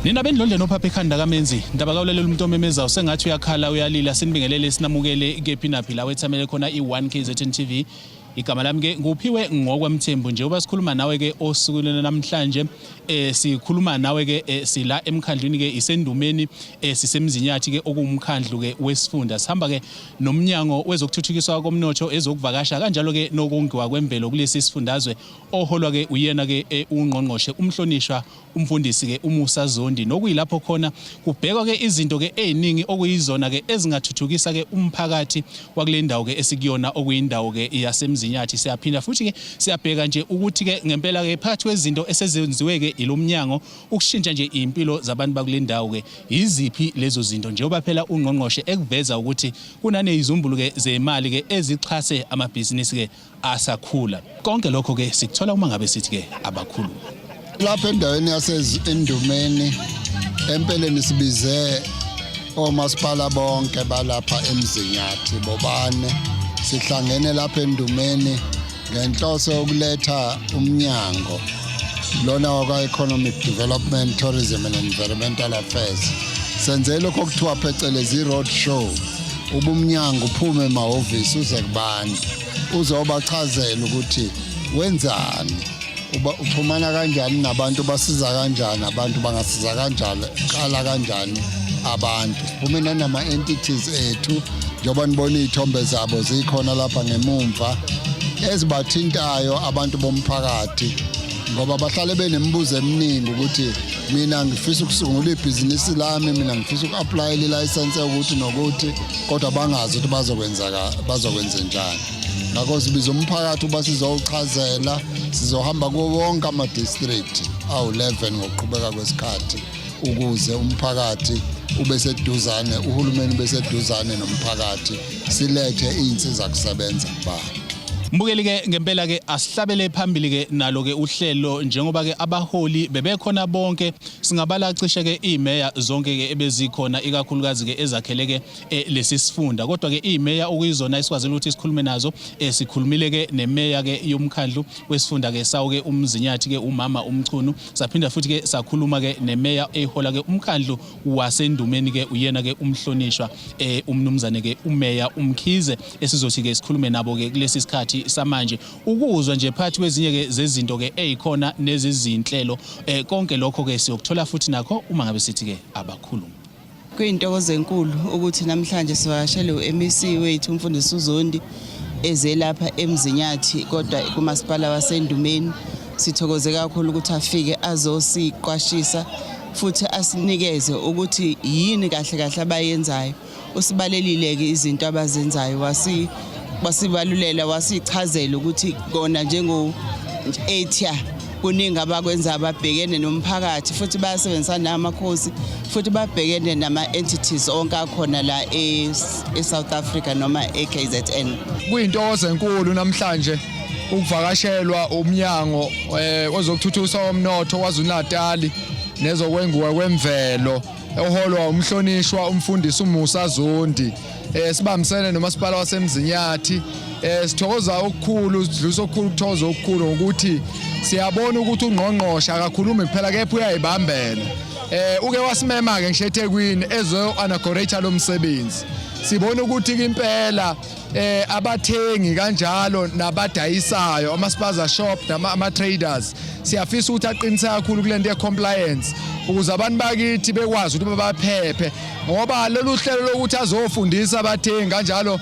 Nina bendlondleni ophapha ekhanda kaMenzi, ndaba kawulalela umuntu omemezayo sengathi uyakhala uyalila. Sinibingelele, sinamukele kephi naphi la wethamele khona i-1 KZN TV. Igama lami ke nguphiwe ngokwamthembu. Njengoba sikhuluma nawe ke osukwini namhlanje, sikhuluma nawe ke sila emkhandlwini ke iseNdumeni, siseMzinyathi ke, okuwumkhandlu ke wesifunda. Sihamba ke nomnyango wezokuthuthukiswa komnotho, ezokuvakasha kanjalo ke nokongiwa kwemvelo kulesi sifundazwe, oholwa ke uyena ke ungqongqoshe umhlonishwa umfundisi ke uMusa Zondi, nokuyilapho khona kubhekwa ke izinto ke eziningi okuyizona ke ezingathuthukisa ke umphakathi wakule ndawo ke esikuyona, okuyindawo ke yaseMzinyathi. Siyaphinda futhi ke siyabheka nje ukuthi ke ngempela ke phakathi kwezinto esezenziwe ke ilomnyango ukushintsha nje impilo zabantu bakule ndawo ke, yiziphi lezo zinto, njengoba phela ungqongqoshe ekuveza ukuthi kunanezizumbulu ke zemali ke ezixhase amabhizinisi ke asakhula. Konke lokho ke sikuthola uma ngabe sithi ke abakhulu. Lapha endaweni yaseNdumeni, empeleni sibize omasipala bonke balapha eMzinyathi bobane. Sihlangene lapha eNdumeni ngenhloso yokuletha umnyango lona wakwa-Economic Development, Tourism and Environmental Affairs. Senze lokho okuthiwa phecelezi i-road show, ubumnyango uphume emahhovisi uze kubantu, uzobachazela ukuthi wenzani, uba uxhumana kanjani nabantu, basiza kanjani abantu, bangasiza kanjani, qala kanjani abantu. Siphume nanama-entities ethu, njengoba nibona iy'thombe zabo zikhona lapha ngemumva, ezibathintayo abantu bomphakathi, ngoba bahlale benemibuzo eminingi ukuthi mina ngifisa ukusungula ibhizinisi lami, mina ngifisa uku-applyela ilayisense yokuthi nokuthi, kodwa bangazi ukuthi bazokwenza bazokwenze njani. Ngakho sibiza umphakathi uba sizowuchazela. Sizohamba kuwo wonke ama-district awu-11 ngokuqhubeka kwesikhathi, ukuze umphakathi ube seduzane, uhulumeni ube seduzane nomphakathi, silethe iy'nsiza kusebenza kubantu. Mbukeli ke, ngempela ke asihlabele phambili ke nalo ke uhlelo, njengoba ke abaholi bebekhona bonke. Singabala cishe ke imeya zonke ke ebezikhona, ikakhulukazi ke ezakhele ke lesi sifunda. Kodwa ke imeya okuyizona esikwazile ukuthi sikhulume nazo, sikhulumile ke nemeya ke yomkhandlu wesifunda ke sawo ke uMzinyathi ke, umama uMchunu. Saphinda futhi ke sakhuluma ke nemeya ehola ke umkhandlu waseNdumeni ke, uyena ke umhlonishwa umnumzane ke umeya uMkhize, esizothi ke sikhulume nabo ke kulesi sikhathi samanje ukuzwa nje phakathi kwezinye ke zezinto ke ezikhona nezizinhlelo. Konke lokho ke siyokuthola futhi nakho uma ngabe sithi ke abakhuluma. Kuyintokozo enkulu ukuthi namhlanje sivakashele u-MEC wethu umfundisi uZondi, eze lapha eMzinyathi kodwa kumasipala waseNdumeni. Sithokoze kakhulu ukuthi afike azosiqwashisa futhi asinikeze ukuthi yini kahle kahle abayenzayo. Usibalelile-ke izinto abazenzayo, wasibalulela, wasichazela ukuthi kona njengo EDTEA kuningi abakwenza, ababhekene nomphakathi futhi bayasebenzisana namakhosi futhi babhekene nama-entities onke akhona la e-South Africa noma e-KZN. Kuyintokozo enkulu namhlanje ukuvakashelwa umnyango wezokuthuthukiswa komnotho KwaZulu-Natal nezokwenguwa kwemvelo, oholwa umhlonishwa umfundisi uMusa Zondi. Sibambisene nomasipala waseMzinyathi. Sithokoza okukhulu, sidlulisa okukhulu ukuthokoza okukhulu ngokuthi siyabona ukuthi ungqongqoshe akakhulumi kuphela kepha uyayibambela. Uke wasimema ke ngisho eThekwini ezo inaugurate lo msebenzi. Sibona ukuthi impela abathengi kanjalo nabadayisayo, ama-spaza shop nama ama-traders, siyafisa ukuthi aqinise kakhulu kulento ye-compliance ukuze abantu bakithi bekwazi ukuthi baphephe, ngoba lolu hlelo lokuthi azofundisa abathengi kanjalo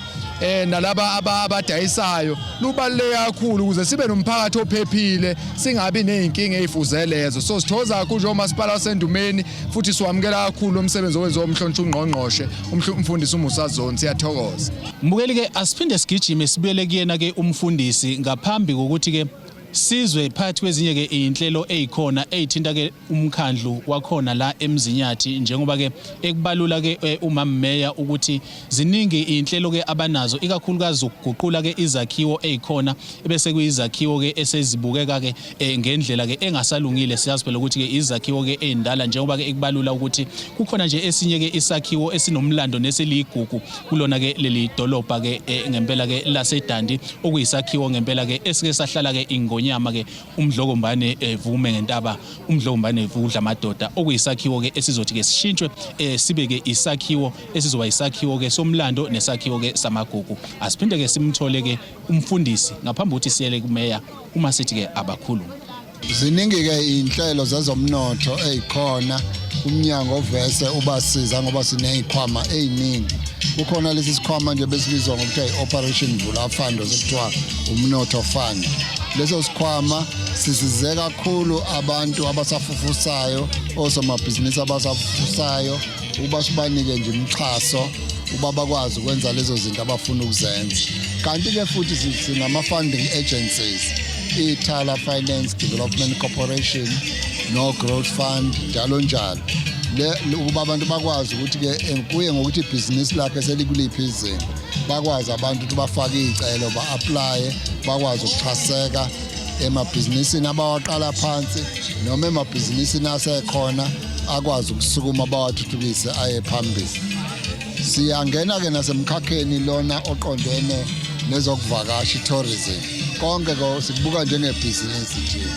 nalaba abadayisayo lubaluleke kakhulu ukuze sibe nomphakathi ophephile, singabi nezinkinga ezifuze lezo. So sithokoza kakhulu njengomasipala waseNdumeni futhi siwamukela kakhulu lo msebenzi owenziwa umhlonishwa ungqongqoshe umfundisi uMusa Zondi. Siyathokoza. Mbukeli ke, asiphinde sigijime sibuyele kuyena ke umfundisi ngaphambi kokuthi ke sizwe phakathi kwezinye ke inhlelo ezikhona ezithinta ke umkhandlu wakhona la eMzinyathi, njengoba ke ekubalula ke umama meya ukuthi ziningi inhlelo ke abanazo, ikakhulukazi ukuguqula ke izakhiwo ezikhona ebese kuyizakhiwo ke esezibukeka ke ngendlela ke engasalungile. Siyazi phela ukuthi ke izakhiwo ke ezindala, njengoba ke ekubalula ukuthi kukhona nje esinye ke isakhiwo esinomlando nesiligugu kulona ke leli dolobha ke ngempela ke laseDundee, okuyisakhiwo ngempela ke esike sahlala ke ingo sengonyama ke umdlokombane evume ngentaba umdlokombane evudla amadoda okuyisakhiwo ke esizothi ke sishintshwe sibe ke isakhiwo esizoba isakhiwo ke somlando nesakhiwo ke samagugu. Asiphinde ke simthole ke umfundisi ngaphambi ukuthi siyele kumeya uma sithi ke abakhulume. Ziningi-ke iy'nhlelo zezomnotho ey'khona umnyango ovese ubasiza ngoba siney'khwama ey'ningi. Kukhona lesi sikhwama nje besibizwa ngokuthiwa i-Operation Vula Fund osekuthiwa umnotho fund. Leso sikhwama sisize kakhulu abantu abasafufusayo, osomabhizinisi abasafufusayo ukuba sibanike nje imixhaso ukuba bakwazi ukwenza lezo zinto abafuna ukuzenza. Kanti-ke futhi sinama-funding agencies, Ithala Finance Development Corporation no-Growth Fund njalo njalo. Le ukuba abantu bakwazi ukuthi-ke kuye ngokuthi ibhizinisi lakhe selikuliphi izinga, bakwazi abantu ukuthi bafake iy'celo ba-aplaye bakwazi ukuxhaseka emabhizinisini abawaqala phansi noma emabhizinisini asekhona akwazi ukusukuma bawathuthukise aye phambili. Siyangena-ke nasemkhakheni lona oqondene nezokuvakasha i-tourism. Konke ko sikubuka njengebhizinisi nje.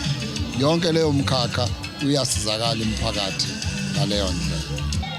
Yonke leyo mkhakha uyasizakala imiphakathi ngaleyo ndlela.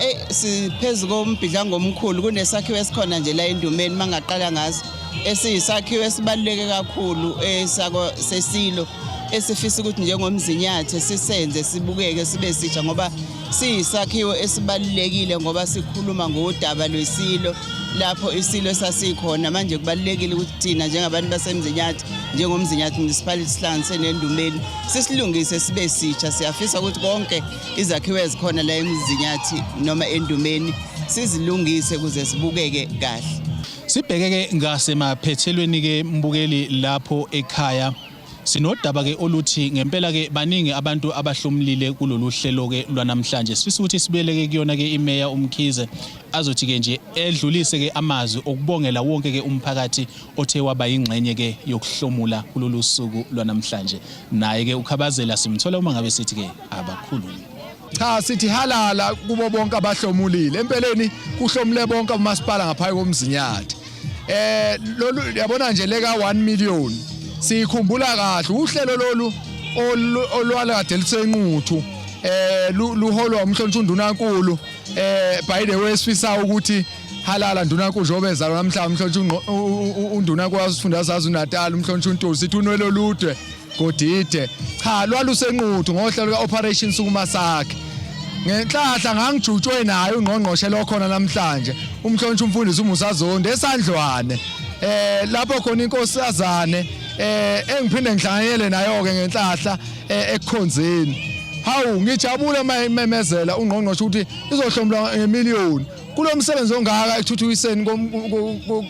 Ey siphezu kombhidlango omkhulu kunesakhiwo esikhona nje la endumeni mangaqala ngaso esiyisakhiwo esibaluleke kakhulu esako sesilo esifisa ukuthi njengomzinyathi sisenze sibukeke sibe sitsha ngoba siyisakhiwo esibalulekile ngoba sikhuluma ngodaba lwesilo lapho isilo sasikhona. Manje kubalulekile ukuthi thina njengabantu basemzinyathi njengomzinyathi municipality sihlanganise nendumeni sisilungise sibe sitsha. Siyafisa ukuthi konke izakhiwo ezikhona la emzinyathi noma endumeni sizilungise ukuze sibukeke kahle. Sibheke-ke ngasemaphethelweni-ke mbukeli lapho ekhaya sinodaba ke oluthi ngempela ke baningi abantu abahlomulile kulolu hlelo ke lwanamhlanje. Sifisa ukuthi sibuyele ke kuyona ke imeya uMkhize azothi ke nje edlulise ke amazwi okubongela wonke ke umphakathi othe waba yingxenye ke yokuhlomula kulolu suku lwanamhlanje. Naye ke ukhabazela simthola uma ngabe sithi ke abakhulume. Cha sithi halala kubo bonke abahlomulile. Empeleni kuhlomule bonke umasipala ngaphandle komzinyathi. Lolu yabona nje leka 1 million siyikhumbula kahle uhlelo lolu olwalade lisenquthu luholwa umhlonishwa uNdunankulu. By the way sifisa ukuthi halala Ndunankulu njengoba ezalwa namhlanje umhlonishwa uNdunankulu wasifunda saZulu Natal umhlonishwa uNtuli sithi unwele olude godide. Cha lwalusenquthu ngohlelo lika Operation Sukuma Sakhe. Ngenhlahla ngangijutshwe naye ungqongqoshe lokhona namhlanje umhlonishwa umfundisi uMusa Zondi esandlwane lapho khona inkosazane engiphinde ngihlanganyele nayo ke ngenhlahla ekukhonzeni. Hawu ngijabule mayimemezela ungqongqoshe ukuthi izohlomula ngemiliyoni kulo msebenzi ongaka ekuthuthukiseni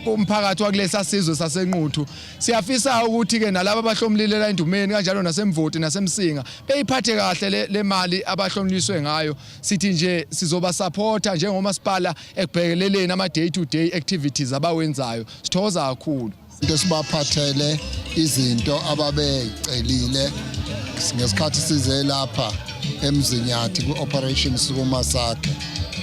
komphakathi wakulesa sizwe sasenquthu. Siyafisa ukuthi ke nalabo abahlomulile la endumeni kanjalo nasemvoti nasemsinga beyiphathe kahle le mali abahlomuliswe ngayo. Sithi nje sizoba supporta njengomasipala ekubhekeleleni ama day to day activities abawenzayo. Sithokoza kakhulu. Into sibaphathele izinto ababeyicelile ngesikhathi size lapha eMzinyathi ku-Operation Sukuma Sakhe,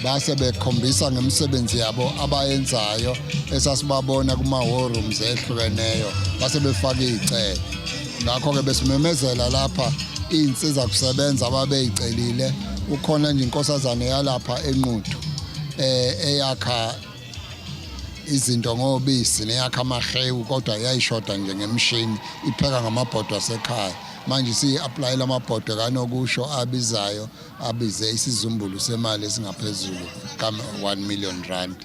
base bekhombisa ngemisebenzi yabo abayenzayo esasibabona kuma-war rooms ehlukeneyo, base befaka iy'celo. Ngakho-ke besimemezela lapha iy'nsiza kusebenza ababeyicelile. Ukhona nje inkosazane yalapha eNquthu eyakha izinto ngobisi neyakha amahewu kodwa yayishoda nje ngemishini ipheka ngamabhodwe asekhaya. Manje siyi-aplayela amabhodwe kanokusho abizayo abize isizumbulu semali esingaphezulu ka-1 million rand.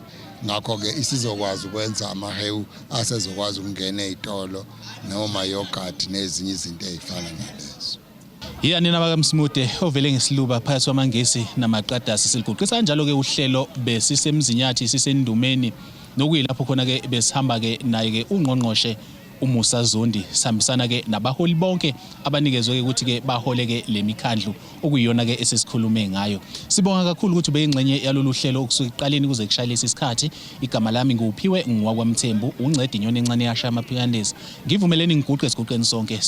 Ngakho-ke isizokwazi ukwenza amahewu asezokwazi ukungena ey'tolo noma yogurt nezinye izinto ey'fana nalezo. Yiya nina bakaMsimude ovele ngesiluba phakathi kwamaNgisi namaqadasi. Siliguqisa kanjalo-ke uhlelo besisemzinyathi sisendumeni nokuyilapho khona-ke besihamba-ke naye-ke ungqongqoshe uMusa Zondi sihambisana-ke nabaholi bonke abanikezwe-ke ukuthi-ke bahole-ke le mikhandlu okuyiyona-ke esesikhulume ngayo. Sibonga kakhulu ukuthi ubeyingxenye yalolu hlelo ukusuka ekuqaleni kuze kushaye lesi sikhathi. Igama lami nguPhiwe ngowakwaMthembu, unceda inyoni encane yashaya amaphikandezi. Ngivumeleni ngiguqe siguqeni sonke.